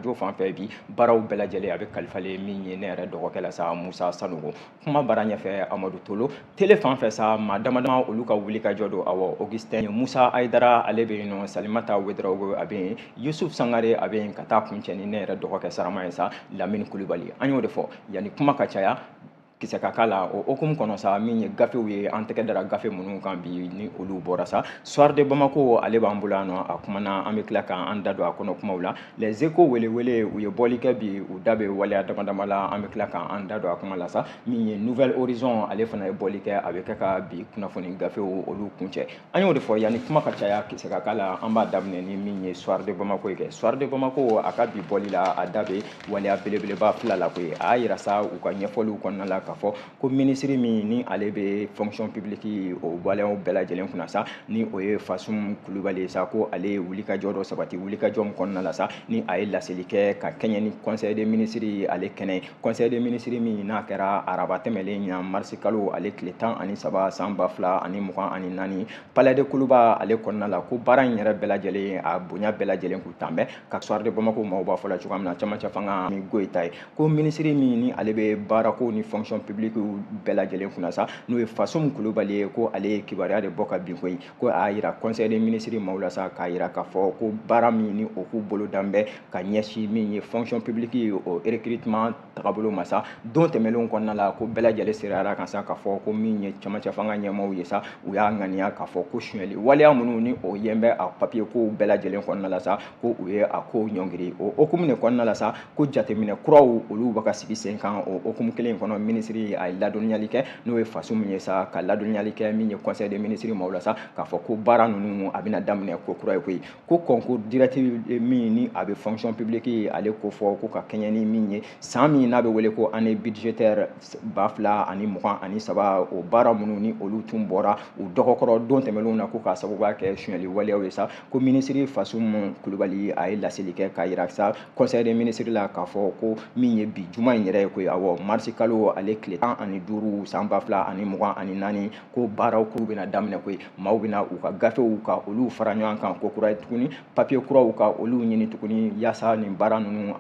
Arajo fan fɛ bi baaraw bɛɛ lajɛlen a bɛ kalifalen min ye ne yɛrɛ dɔgɔkɛ la sa, Musa Sanogo. Kuma baara ɲɛfɛ, Amadu Tolo. Télé fan fɛ sa, maa dama dama olu ka wuli ka jɔ don. Awɔ, Augustin Musa Ayidara, ale bɛ yen nɔ, Salimata Ouédraogo a bɛ yen, Yusuf Sangare a bɛ yen, ka taa kuncɛ ni ne yɛrɛ dɔgɔkɛ sarama ye sa, Lamini Kulubali. An y'o de fɔ, yanni kuma ka caya, kisɛ ka k'a la. O hokumu kɔnɔ sa, min ye gafew ye, an tɛgɛ dara gafe minnu kan bi ni olu bɔra sa, Soir de Bamako, ale b'an bolo yan nɔ. A kumana, an bɛ tila k'an da don a kɔnɔ kumaw la. Les Échos, welewele, u ye bɔli kɛ bi, u da bɛ waleya dama dama la, an bɛ tila k'an da don a kuma la sa. Min ye Nouvel Horizon, ale fana ye bɔli kɛ. A bɛ kɛ ka bi kunnafoni gafew olu kuncɛ. An y'o de fɔ, yanni kuma ka caya, kisɛ ka k'a la, an b'a daminɛ ni min ye Soir de Bamako ye kɛ. Soir de Bamako, a ka bi bɔli la, a da bɛ waleya belebeleba fila la koyi. A y'a yira sa u ka ɲɛfɔliw kɔnɔna la k'a fɔ ko minisiri min ni ale bɛ fonction publique o waleyaw bɛɛ lajɛlen kunna sa, ni o ye Fasum Kulubali ye sa, ko ale ye wulikajɔ dɔ sabati, wulikajɔ min kɔnɔna la sa, ni a ye laseli kɛ ka kɛɲɛ ni conseil des ministres ale kɛnɛ, conseil des ministres min n'a kɛra araba tɛmɛlen ɲa, marisi kalo ale tile 13 san 2024, palais de Kuluba ale kɔnɔna la, ko baara in yɛrɛ bɛɛ lajɛlen a bonya bɛɛ lajɛlen k'u tan bɛ ka Soir de Bamako maaw b'a fɔ la cogoya min na, camancɛ fanga ni Goyita ye, ko minisiri min ni ale bɛ baarako ni fonction publique bɛɛ lajɛlen kunna sa, n'o ye Fasum Kulubali ye, ko ale ye kibaruya de bɔ ka bin koyi, ko a y'a yira conseil des ministres maaw la sa, k'a yira k'a fɔ ko baara min ni o k'u bolo dan bɛ ka ɲɛsin min ye fonction publique o recrutement tagabolo ma sa, don tɛmɛnlenw kɔnɔna la, ko bɛɛ lajɛlen sereyara kan sa k'a fɔ ko min ye camancɛ fanga ɲɛmaaw ye sa, u y'a ŋaniya k'a fɔ ko sonyɛli waleya minnu ni o yen bɛ a papier kow bɛɛ lajɛlen kɔnɔna la sa, ko u ye a kow ɲɔngiri. O hokumu de kɔnɔna la sa, ko jateminɛ kuraw olu bɛ ka sigi sen kan. O hokumu kelen in kɔnɔ, minisiri a ye ladɔnniyali kɛ, n'o ye faso min ye sa, ka ladɔnniyali kɛ min ye conseil des ministres maaw la sa, k'a fɔ ko baara ninnu a bɛna daminɛ ko kura ye koyi, ko concours directive min ni a bɛ fonction publique ale ko fɔ, ko ka kɛɲɛ ni min ye san min n'a bɛ wele ko année budgétaire 2023, o baara minnu ni olu tun bɔra u dɔgɔkɔrɔ don tɛmɛnlenw na, ko k'a sababuya kɛ sonyɛli waleyaw ye sa, ko minisiri Fasum Kulubali a ye laseli kɛ k'a yira sa conseil des ministres la k'a fɔ ko min ye bi juma in yɛrɛ ye koyi, awɔ, marisi kalo ale tile 15 san 2024, ko baaraw k'u bɛna daminɛ koyi, maaw bɛna u ka gafew ka olu fara ɲɔgɔn kan ko kura ye tuguni, papier kuraw ka olu ɲini tuguni, yaasa nin baara ninnu